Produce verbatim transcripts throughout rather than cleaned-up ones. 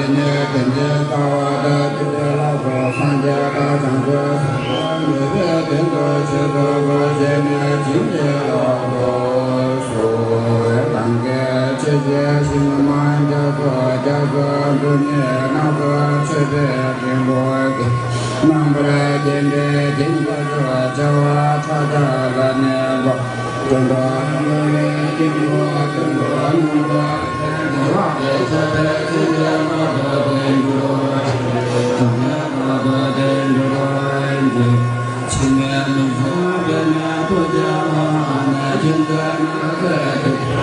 ནས་དེ་འདྲའི་དཀའ་བ་དང་ཆོས་ཀྱི་ལ་སོགས་སངས་རྒྱས་དང་བྱང་ཆུབ་སེམས་དཔའ་མི་ཕམ་དོན་དུ་ཆེད་དུ་བཞེས་ནས་བྱིན་གྱིས་བརླབ་ཏུ་གསོལ། གང་གི་ཆོས་ཀྱི་ཞིང་མང་རྒྱ་མཚོ་རྒྱ་མཚོ་འདུ་ནས་སྣང་ཚོགས་མཆོད་པའི་སྤྲིན་ཕུང་གིས། རྣམ་པར་རྒྱལ་པའི་དཀྱིལ་འཁོར་དུ། བྱེ་བ་ཕྲག་བརྒྱ་ལ་གནས་པ། དོན་དུ་འགྲོ་བའི་དཀྱིལ་འཁོར་དོན་དུ་སྣང་བ་ལྷན་ཅིག་སྟེ། ཆོས་དཔལ་ཆེན་པོའི་དཀྱིལ་འཁོར་དུ་སྟེ། འགྲོ་བའི་དཀྱིལ་འཁོར་དོན་དུ་སྟེ། འགྲོ་བའི་དཀྱིལ་འཁོར་དོན་དུ་སྟེ། འཇིགས་མེད་མི་འཇིགས་པའི་གནས་ཐུགས་རྗེ་ལ་ཕན་ཕྱིར་མཛད་ན་མཛད་དེ།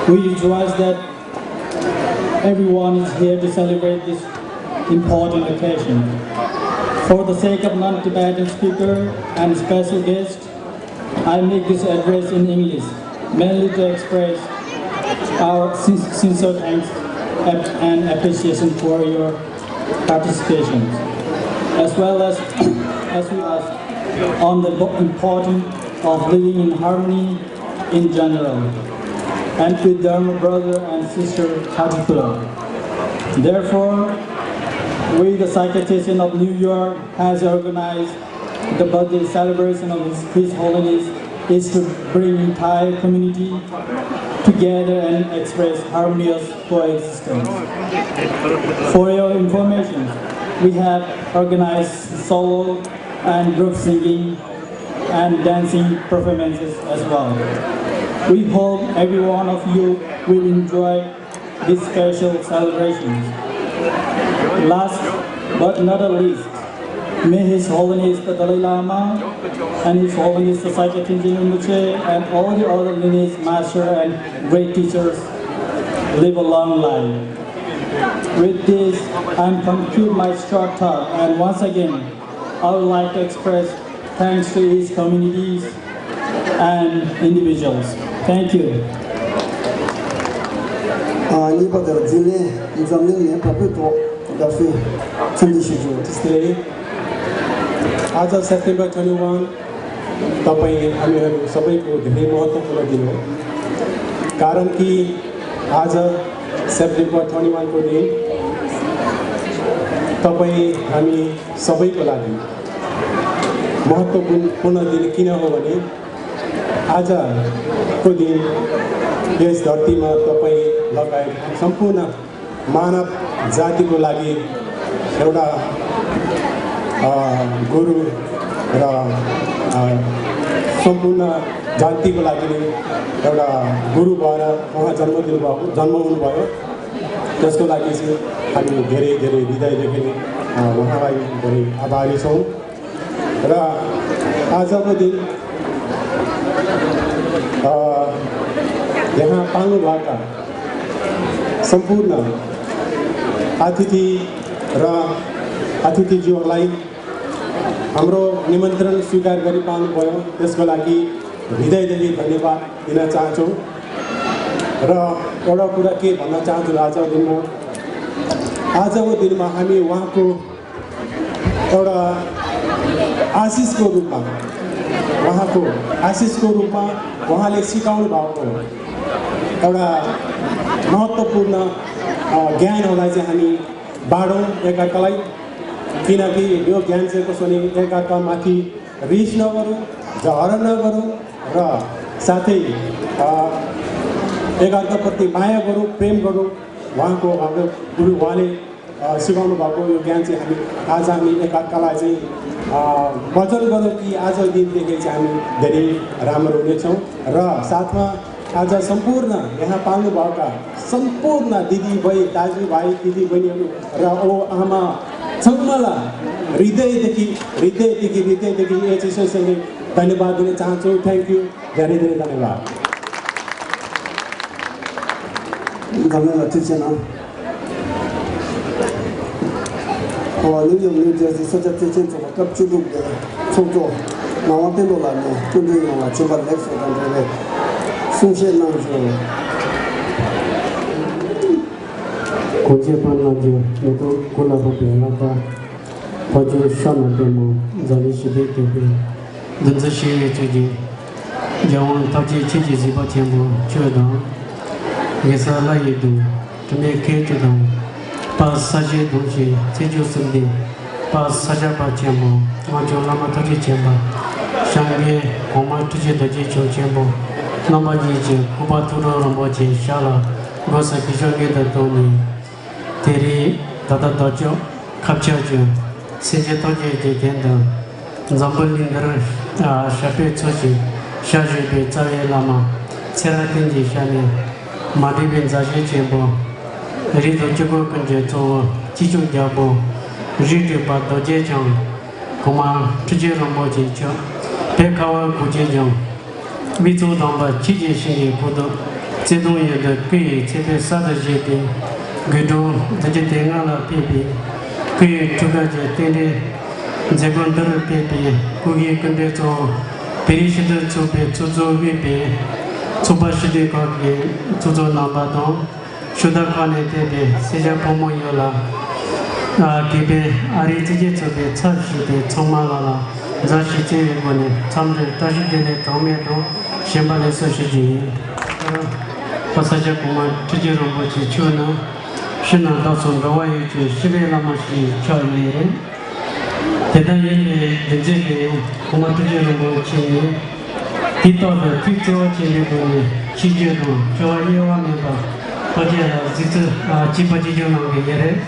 We rejoice that everyone is here to celebrate this important occasion. For the sake of non-Tibetan speaker and special guest, I make this address in English, mainly to express our sin- sincere thanks ap- and appreciation for your participation, as well as as we ask on the bo- importance of living in harmony in general, and with Dharma brother and sister particular. Therefore, we, the Psychiatrician of New York, has organized the birthday celebration of His, His Holiness is to bring entire community together and express harmonious coexistence. For your information, we have organized solo and group singing and dancing performances as well. We hope every one of you will enjoy this special celebration. Last but not the least, may His Holiness the Dalai Lama and His Holiness the Psychic Tenzin Rinpoche and all the other lineage master and great teachers live a long life. With this, I'm conclude my short talk, and once again, I would like to express thanks to each communities and individuals. Thank you. ཨ། གཉིས་པ་དེར་འཛིན་ལས་འཛམ་གླིང་ནས་བབས་པའི་ཐོག་དགའ་བསུའི་འཚམས་འདྲི་ཞུ་རྒྱུ། Today, आज September twenty one तपाईँ हामीहरू सबैको धेरै महत्त्वपूर्ण दिन हो, कारण कि आज सेप्टेम्बर ट्वेन्टी वनको दिन तपाईँ हामी सबैको लागि महत्त्वपूर्ण दिन किन हो भने आजको दिन यस धरतीमा तपाईँ लगायत सम्पूर्ण मानव जातिको लागि एउटा, अ, गुरु र, अ, सम्पूर्ण जातिको लागि नै एउटा गुरु भएर उहाँ जन्म दिनुभएको, जन्म हुनुभयो। त्यसको लागि चाहिँ हामी धेरै, धेरै हृदयदेखि नै, अ, उहाँलाई धेरै आभारी छौँ। र आजको दिन, अ, यहाँ पाल्नुभएका सम्पूर्ण अतिथि र अतिथिज्यूहरूलाई हाम्रो निमन्त्रण स्वीकार गरिपाल्नुभयो, त्यसको लागि हृदयदेखि धन्यवाद दिन चाहन्छौँ। र एउटा कुरा के भन्न चाहन्छु आजको दिनमा, आजको दिनमा हामी उहाँको एउटा आशिषको रूपमा, उहाँको आशिषको रूपमा उहाँले सिकाउनु भएको एउटा महत्त्वपूर्ण, अ, ज्ञानहरूलाई चाहिँ हामी बाँडौँ एकअर्कालाई, किनकि यो ज्ञान चाहिँ कसो भने एकअर्कामाथि रिस नगरौँ, झगडा नगरौँ र साथै, अ, एकअर्काप्रति माया गरौँ, प्रेम गरौँ। उहाँको, हाम्रो गुरु उहाँले, अ, सिकाउनु भएको यो ज्ञान चाहिँ हामी आज हामी एकअर्कालाई चाहिँ अ, वचन गरौँ कि आजको दिनदेखि चाहिँ हामी धेरै राम्रो हुनेछौँ र साथमा आज सम्पूर्ण यहाँ पाल्नुभएका सम्पूर्ण दिदीबहिनी, दाजुभाइ, दिदीबहिनीहरू र ओ आमा, सम्पूर्णलाई हृदयदेखि, हृदयदेखि, हृदयदेखि एचएसएसएलले धन्यवाद दिन चाहन्छु। Thank you, धेरै धेरै धन्यवाद। Nzamela Tichena. Our New York, New Jersey Social Teaching ཚོགས་པ་སྐབས་བཅུ་དྲུག་པའི་ཚོགས་གཙོ་ངག་དབང་བསྟན་རྡོར་ལགས་ནས་སྐུ་མགྲོན་ཡོངས་ལ་བྱོན་པ་ལེགས་སོ་དང་འབྲེལ་བའི་གསུང་བཤད་གནང་ཞུ། གོ་འབྱེད་པ་རྣམས་ཀྱི་མེ་ཏོག་གུ་ལ་ཕོག་པའི་ལྷ་ཁང་། ཕ་ཆོས་ཤ་ན་པདྨོ་འཛམ་གླིང་ཞི་བདེའི་དེད་དཔོན། འདུ་འཛི་ཞི་བའི་གཙུག་རྒྱན། རྒྱལ་དབང་ཐམས་ཅད་མཁྱེན་ཅིང་གཟིགས་པ་ཆེན་པོ་ཁྱོད་དང་། གེ་སར་ལྷ་ཡི་གདུང་དྲི་མེད་མཁས་བཙུན་དང་། དཔལ་ས་སྐྱའི་གདུང་ཞིང་ཚེ་མཆོག་གསུམ་ལྡན། དཔལ་ས་སྐྱ་པ་ཆེན་པོ་སྔགས་སྐྱོང་བླ་མ་ཐམས་ཅད་མཁྱེན་པ། ཞང་གི་གོང་མ་ཁྲི་ཆེན་རྡོ་རྗེ་འཆང་ཆེན་པོ་རྣམ་པ་གཉིས་ཀྱི་སྐུ་པར་ཐུགས་སྤྲུལ་རིན་པོ་ཆེ་ཞབས་ལ་དགོས་ས་གི་ཤོག་ངེས་དུ་བཏོན་ནས། དེ་རིང་ད་ལྟ་བདག་ཅག་ཁ་ཆག་ཅིང་སེམས་ཅན་ཐམས་ཅད་ཀྱི་དོན་དུ་འཛམ་བུ་གླིང་འདིར་ཞབས་པད་འཚོ་ཞིང་ཞབས་ཞུ་བའི་རྩ་བའི་བླ་མ་ཚེ་རིང་བསྟན་གྱི་ཞབས་ནས་མ་འདྲིས་པའི་མཛའ་བཤེས་ཆེན་པོ། རིགས་དང་སྤྱི་སྒོས་ཀུན་གྱི་གཙོ་བོ་སྐྱིད་ཆུ་རྒྱལ་པོ། རིགས་དྲུག་པ་རྡོ་རྗེ་འཆང་། གོང་མ་ཁྲི་ཆེན་རིན་པོ་ཆེ་མཆོག་བོད་ཁ་བ་གངས་ཅན་ལྗོངས། དབུས་གཙང་དམ་པ་ཆོས་ཀྱི་ཞིང་གི་སྐུ་གདུང་བརྩེ་དུང་ཡུལ་དུ་སྐུ་ཡི་ཚེ་འཕེལ་གསར་དུ་བཞད་དེ། དགུང་གྲངས་བདུན་ཅུ་དོན་ལྔ་ལ་ཕེབས་པའི་སྐུ་ཡི་ཐུགས་ཀ་གི་རྟེན་འབྲེལ་མཛད་སྒོ་འདིར་ཕེབས་པའི་སྐུ་མགྲོན་སྐུ་མགྲོན་གཙོ་བོ་བོད་རིགས་སྤྱི་མཐུན་ཚོགས་པའི་ཚོགས་གཙོ་དབུས་པའི་ཚོགས་པ་སྤྱི་འཐུས་ཁག་གི་ཚོགས་གཙོ་རྣམ་པ་དང་། ཕྱོགས་མཐའ་ཁག་ནས་ཕེབས་པའི་སེར་སྐྱ་ཕོ་མོ་ཡོངས་ལ། ཨ། དགེ་འཕེལ་ཨ་རིའི་བརྩི་བཀུར་ཚོགས་པའི་ཚབ་ཞུས་ཏེ་ཚང་མ་ལ་ལ་མཛའ་བཤེས་བརྩེ་བའི་སྒོ་ནས་འཚམས་འདྲི་བཀྲ་ཤིས་བདེ་ལེགས་གྲངས་མེད་དང་བྱོན་པ་ལེགས་སོ་ཞུ་རྒྱུ་ཡིན། ཨ། ས་སྐྱ་གོང་མ་ཁྲི་ཆེན་རིན་པོ་ཆེ་མཆོག་ནི་ཕྱི་ནང་རྟག་ཏུ་འབྲེལ་བ་ཡོད་ཀྱི་ཞི་བའི་བླ་མ་ཞིག་ཆགས་ཡོད་རེད། དེ་ལྟར་ཡིན་པའི་རྒྱུ་མཚན་གྱིས་གོང་མ་ཁྲི་ཆེན་རིན་པོ་ཆེ་ཡིས་དུས་རྟག་ཏུ་ཐུགས་བརྩེ་བ་ཆེན་པོའི་སྒོ་ནས་ཆོས་བརྒྱུད་དང་འབྲེལ་བ་དབྱེ་བ་མེད་པར་ཐམས་ཅད་ལ་གཟིགས་ཚུལ་གཅིག་པ་གཅིག་གྱུར་གནང་གི་ཡོད་རེད།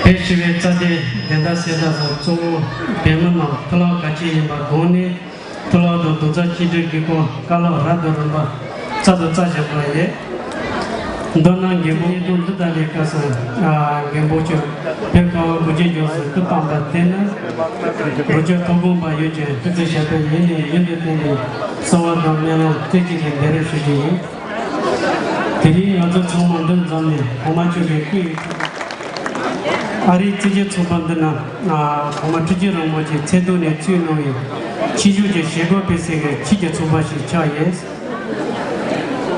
བོད་སྤྱི་པའི་རྩ་དོན་བདེན་མཐའ་གསལ་ཐབས་སུ་གཙོ་བོ་བོད་མི་རྣམས་ཕུ་ལག་ག་ཅི་ཡིན་པ་དགོངས་ནས། ཐུགས་ལ་དང་རྡོག་རྩ་གཅིག་སྒྲིལ་གྱི་སྒོ་བཀའ་སློབ་རབ་དང་རིམ་པ་རྩལ་དུ་བསྩལ་བཞག་པ་ཡིན། མདོར་ན་མགོན་པོ་ཉིས་སྟོང་འདི་དག་ལས་སྐབས་སུ་མགོན་པོ་མཆོག་བོད་ཁ་བ་གངས་ཅན་ལྗོངས་སུ་སྐུ་བལྟམས་པ་དེ་ནི་རོགས་སྐྱོར་ཐོབ་དགོངས་པ་ཡོད་ཀྱང་སྐུ་ཚེ་ཞབས་པད་ཡུན་ནས་ཡུན་དུ་བརྟན་པའི་གསོལ་བ་དང་སྨོན་ལམ་བརྟན་བཞུགས་ཀྱི་འབུལ་རོགས་ཞུ་རྒྱུ་ཡིན། དེ་རིང་ང་ཚོ་ཚང་མ་འདུ་འཛོམས་ནས་གོང་མ་མཆོག་གི་སྐུ་ཡི་ཨ་རིའི་བརྩི་བཀུར་ཚོགས་པ་འདི་ནང་གོང་མ་ཁྲི་ཆེན་རིན་པོ་ཆེ་མཚན་ཐོག་ནས་གཙོས་གནང་བའི་ཆོས་ཕྱོགས་ཀྱི་བྱེད་སྒོ་སྤེལ་སའི་ཆོས་ཀྱི་ཚོགས་པ་ཞིག་ཆགས་ཡོད།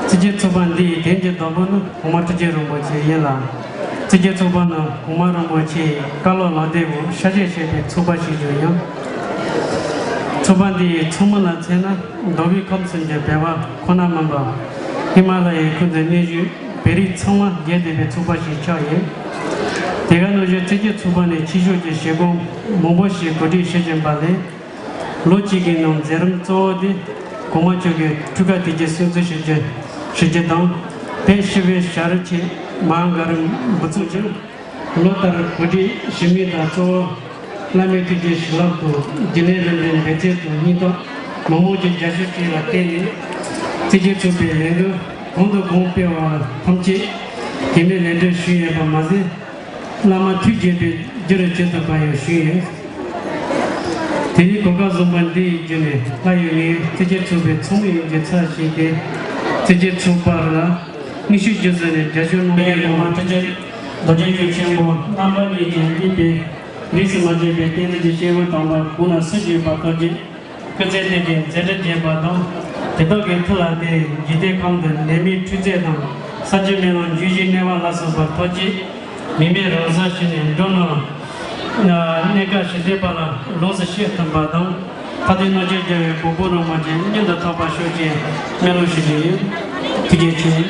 བརྩི་བཀུར་ཚོགས་པ་འདི་ཡི་དོན་གྱི་བདག་པོ་ནི་གོང་མ་ཁྲི་ཆེན་རིན་པོ་ཆེ་ཡིན་ལ། བརྩི་བཀུར་ཚོགས་པ་ནི་གོང་མ་རིན་པོ་ཆེའི་བཀའ་སློབ་ལག་དེབ་འོག་ཤར་བསྐྱོད་བྱས་པའི་ཚོགས་པ་ཞིག་ཀྱང་ཡིན། ཚོགས་པ་འདི་ཡི་ཚོགས་མི་ལ་མཚོན་ན་མདོ་དབུས་ཁམས་གསུམ་གྱི་བོད་པ་ཁོ་ན་མིན་པར་ཧི་མ་ལ་ཡའི་ཁུལ་དུ་གནས་བཞུགས་བོད་རིགས་ཚང་མ་རྒྱས་བསྡད་པའི་ཚོགས་པ་ཞིག་ཆགས་ཡོད། དེ་ག་ནང་བཞིན་བརྩི་བཀུར་ཚོགས་པ་ནི་ཆོས་ཕྱོགས་ཀྱི་བྱེད་སྒོ་མང་པོ་ཞིག་གོ་སྒྲིག་བྱེད་བཞིན་པ་ལས། ལོ་གཅིག་གི་ནང་མཛད་རིམ་གཙོ་བོ་དེ་གོང་མ་མཆོག་གི་འཁྲུངས་སྐར་དུས་ཆེན་སྲུང་བརྩི་ཞུ་རྒྱུ་ཞུ་རྒྱུ་དང་། བོད་སྤྱི་པའི་བྱ་རིམ་ཆེད་མ་ག་རིམ་འགོ་ཚུགས་ཀྱང་། ལོ་ལྟར་གོ་སྒྲིག་ཞུ་མུས་དང་གཙོ་བོ་བླ་མའི་ཐུགས་རྗེ་བྱིན་རླབས་དང་རྒྱུན་ལས་རིམ་པའི་འབད་བརྩོན་དང་སྙིང་སྟོབས་མི་མང་གི་རྒྱབ་སྐྱོར་བཅས་ལ་བརྟེན་ནས་བརྩི་བཀུར་ཚོགས་པའི་ལས་འགུལ་གོང་དུ་གོང་སྤེལ་བ་ཐམས་ཅད་གེགས་མེད་ལེགས་འགྲུབ་བྱུང་ཡོད་པ་མ་ཟད། བླ་མ་ཐུགས་དགྱེས་པའི་རྒྱུ་རུ་གྱུར་ཐུབ་པ་ཡང་བྱུང་ཡོད། དེ་ནས་གོ་སྐབས་བཟང་པོ་འདི་ཡི་བརྒྱུད་ནས་སླར་ཡང་ངས་བརྩི་བཀུར་ཚོགས་པའི་ཚོགས་མི་ཡོངས་ཀྱི་ཚབ་ཞུས་ཏེ་བརྩི་བཀུར་ཚོགས་པ་ལ་དངོས་ཤུགས་བརྒྱུད་བཟུང་ནས་རྒྱབ་སྐྱོར་གནང་མཁན་གོང་མ་ཁྲི་ཆེན་རྡོ་རྗེ་འཆང་ཆེན་པོ་རྣམ་པ་གཉིས་ཀྱིས་དམིགས་པའི་རིས་སུ་མ་ཆད་པའི་བསྟན་འཛིན་གྱི་སྐྱེས་བུ་དམ་པ་དགུང་ལ་སུ་བཞུགས་པ་ཐམས་ཅད་སྐུ་ཚེ་བརྟན་ཅིང་མཛད་འཕྲིན་རྒྱས་པ་དང་། དེ་དག་གི་མཐུ་ལ་བརྟེན་འཇིག་རྟེན་ཁམས་འདིར་ནད་མེད་འཁྲུག་རྩོད་དང་ས་བཅུད་མེ་ལོང་འབྱུང་བཞིའི་གནོད་པ་ལ་སོགས་པ་ཐམས་ཅད་མི་མེད་རང་སར་ཞི་ནས་འགྲོ་རྣམས་གནས་སྐབས་ཞི་བདེ་བ་ལ་ལོངས་སུ་སྤྱོད་ཐུབ་པ་དང་། མཐའ་དོན་རྣམ་འབྱེད་རྒྱལ་བའི་གོ་འཕང་རིན་པོ་ཆེ་མངོན་དུ་ཐོབ་པར་ཤོག་ཅེས་སྨོན་ལམ་ཞུ་རྒྱུ་ཡིན། ཐུགས་རྗེ་ཆེ།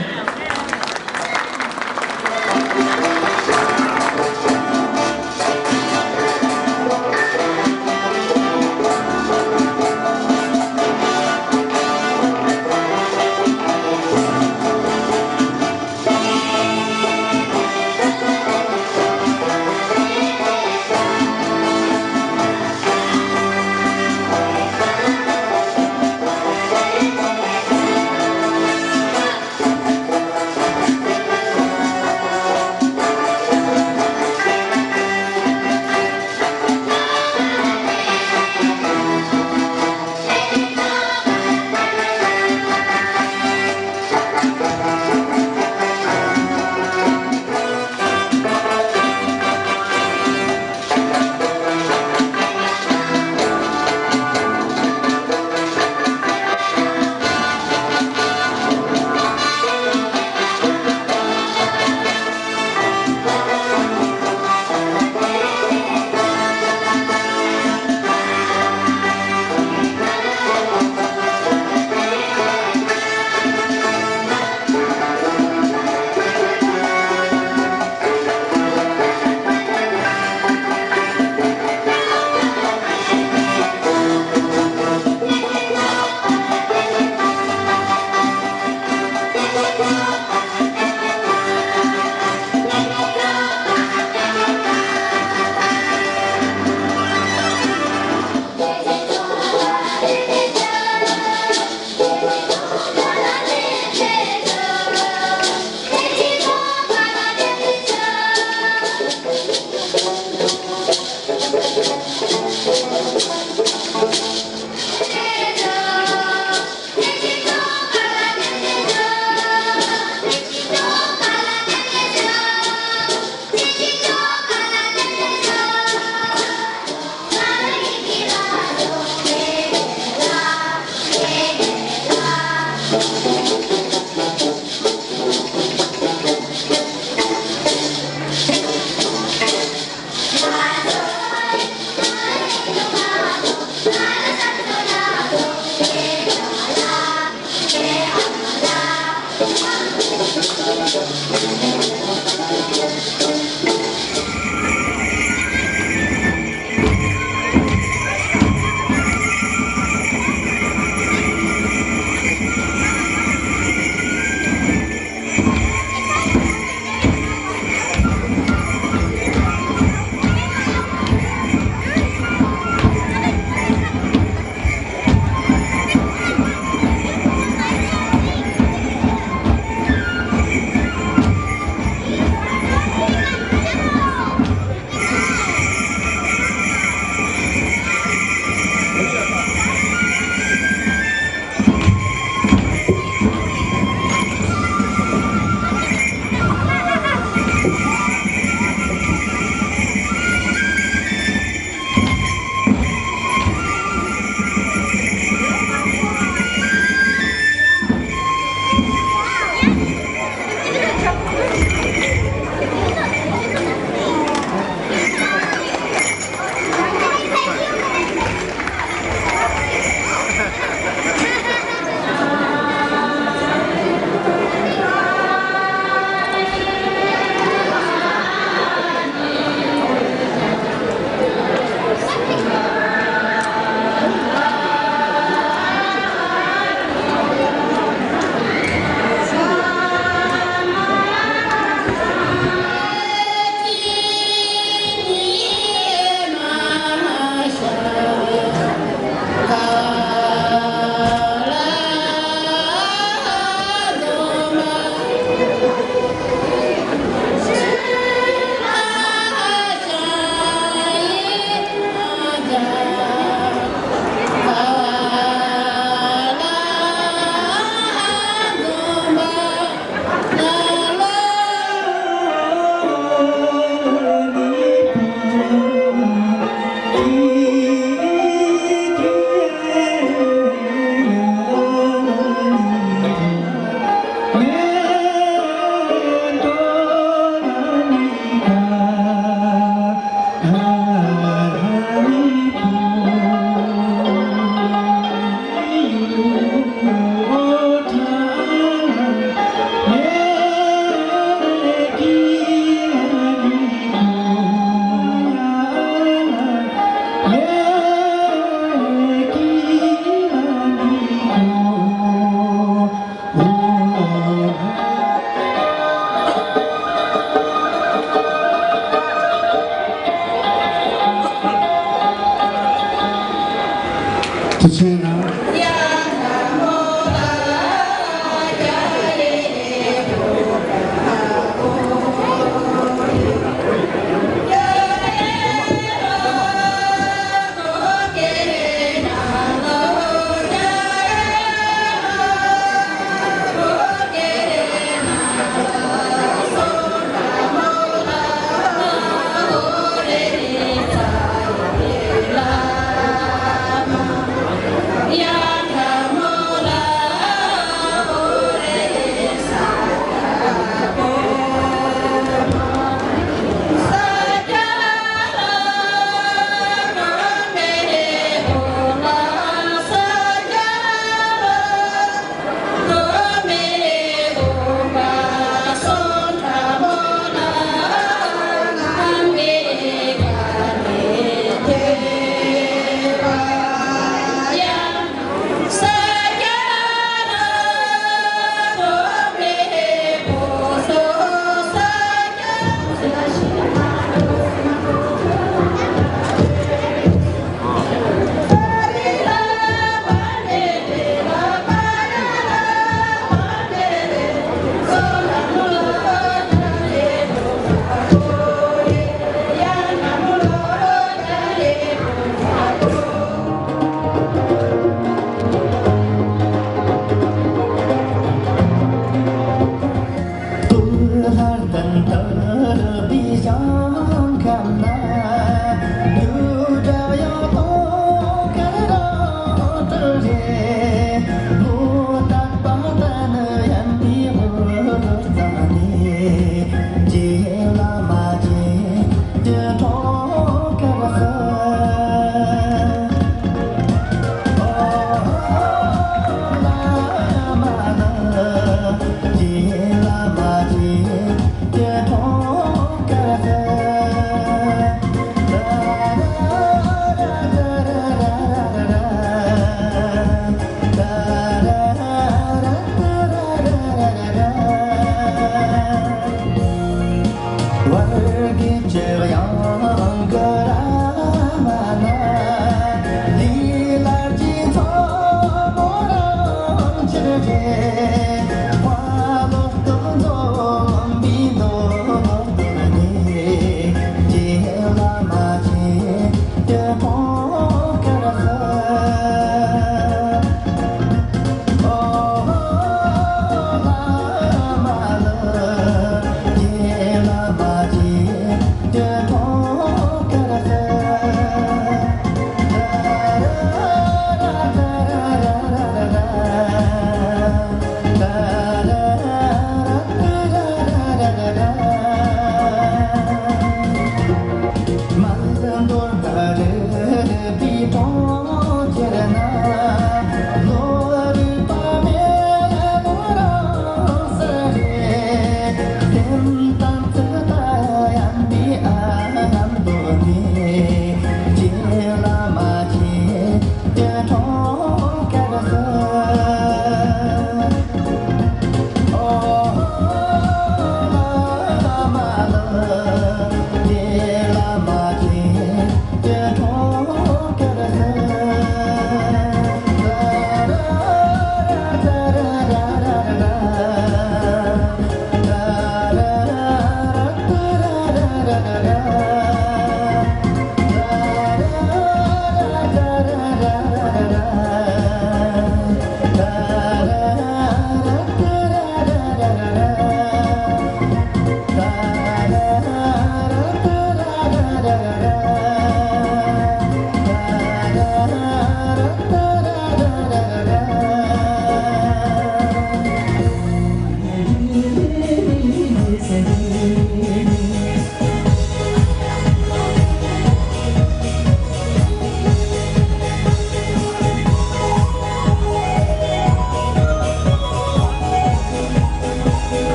ཐུགས་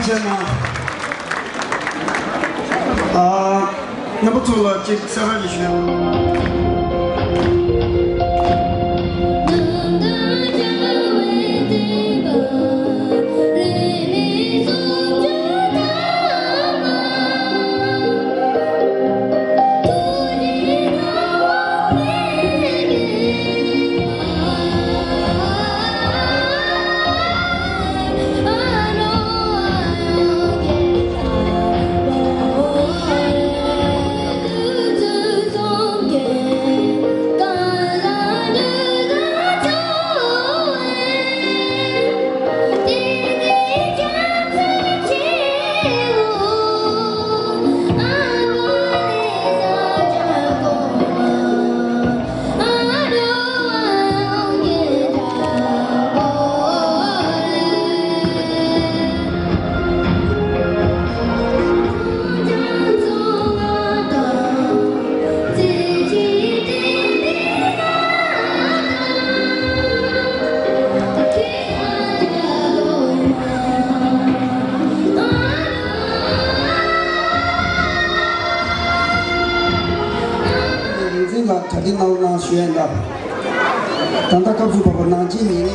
རྗེ་གནང་། ཨ། རྣམ་པ་ཚོ་ལ་གཅིག་གསལ་བསྒྲགས་ཞུ། རིག་འཛིན་ལགས་གྲ་སྒྲིག་གནང་རོགས་གནང་ཞུ་ཡས་འདྲ། ད་ལྟ་སྐབས་སུ་བབས་པ་ནང་ཆེན་ཉིན་རེ།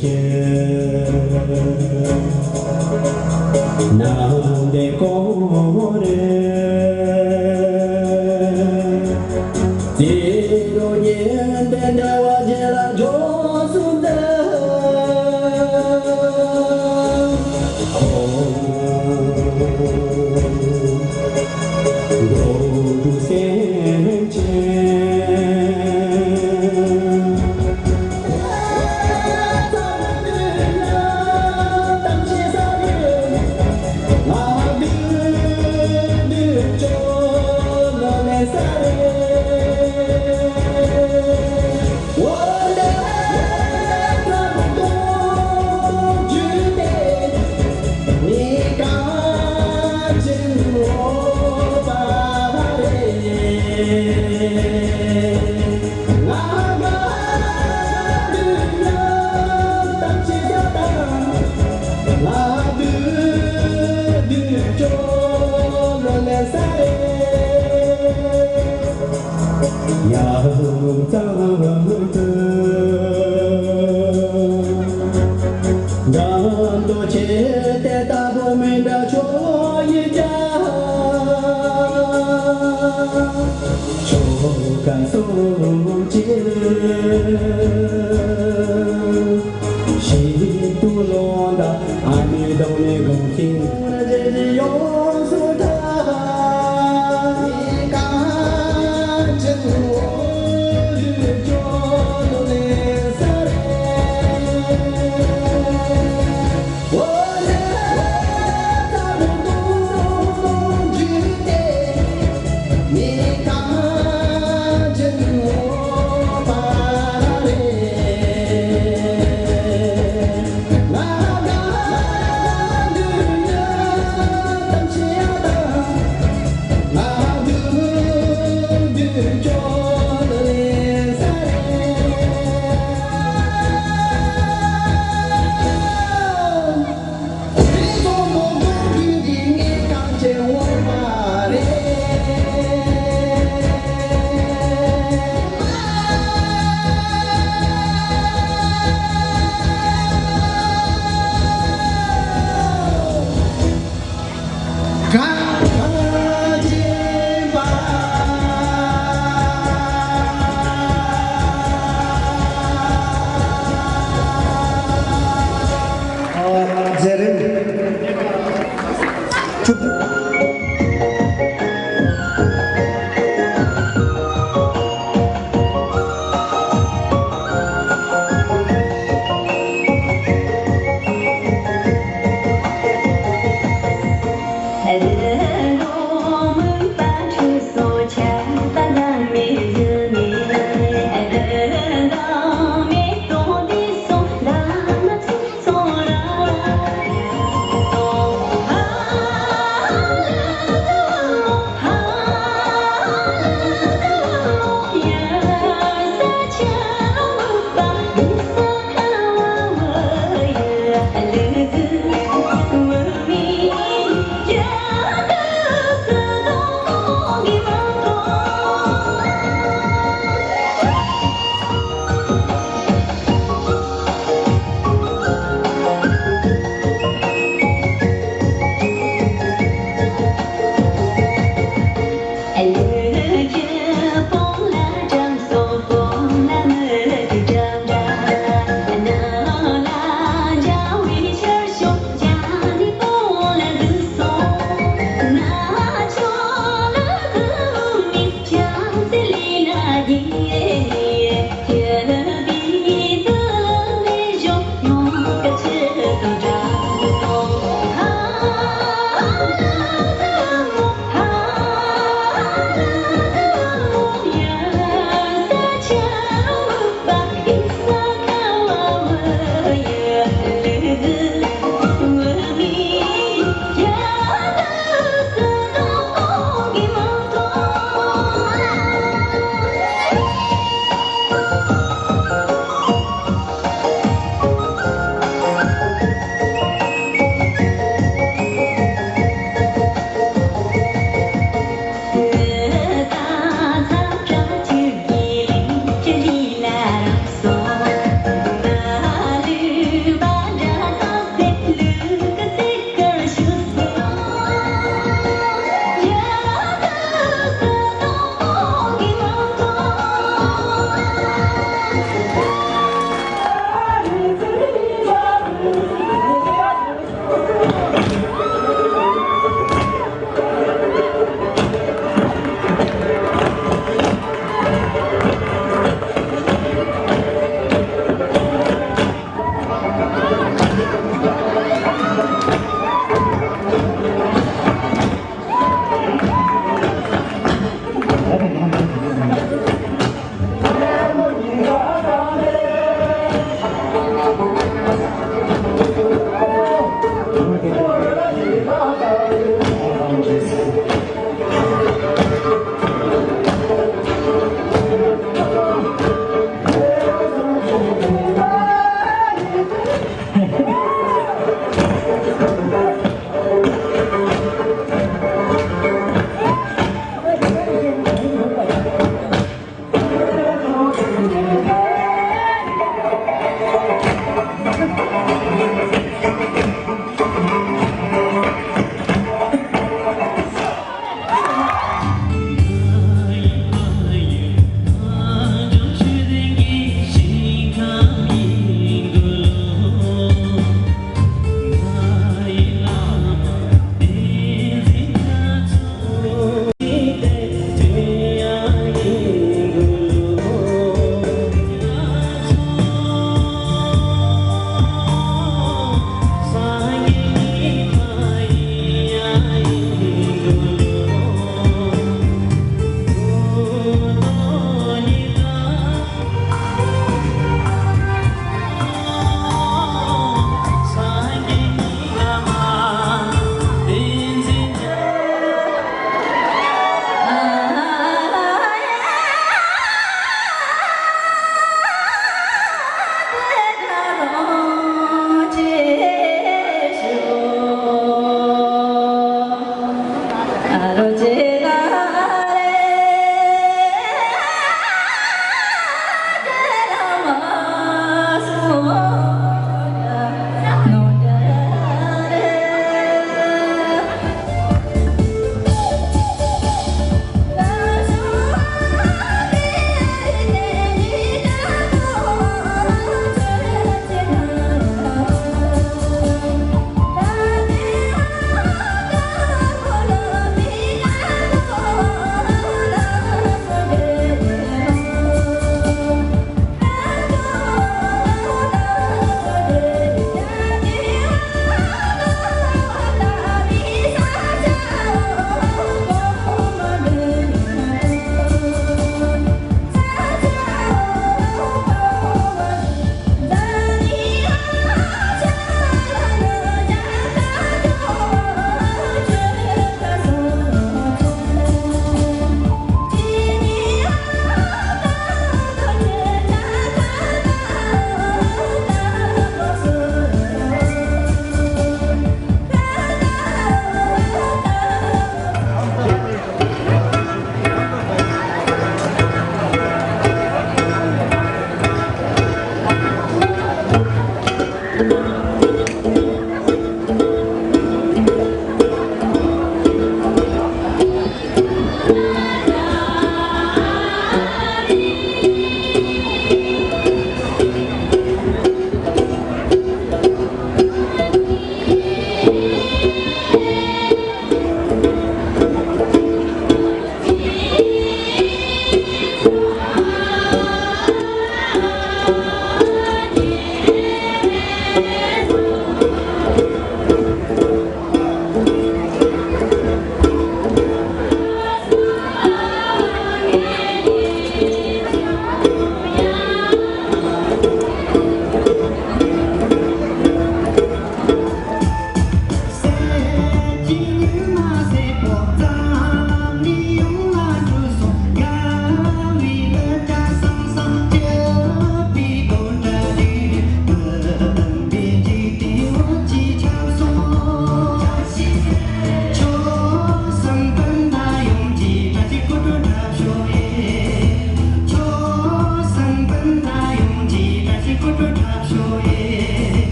ཁྱེད་ནམ་དེ་གོ་རེ། དེ་རུ་ཉིན་དེ་འདྲ་བ་རྗེས་ལ་འཇོག་སུ་འདུག་ཁོང་མགོ་དུ་སེམས་ཅན། ཡང་གཙང་དུ་འགྲམ་དུ་ཆེ་དེ་ལྟ་བུ་མི་འདྲ་ཆོག་ཡིན་ཀྱང་ཆོག་ག་སོང་ཅི། ཤིན་ཏུ་ལོ་འདའ་ཨ་ནི་དང་ནི་དགོངས་ཤིང་རེ་རེ་ཡོངས་སུ་གྲགས། མི་གང་ཅི་འོ་ལུ་ཅོ་ལོ་ལེ་ས་རེ། འོ་ལེ་ས་རུ་དུ་ལོ་ལོ་འཇུ་སྟེ།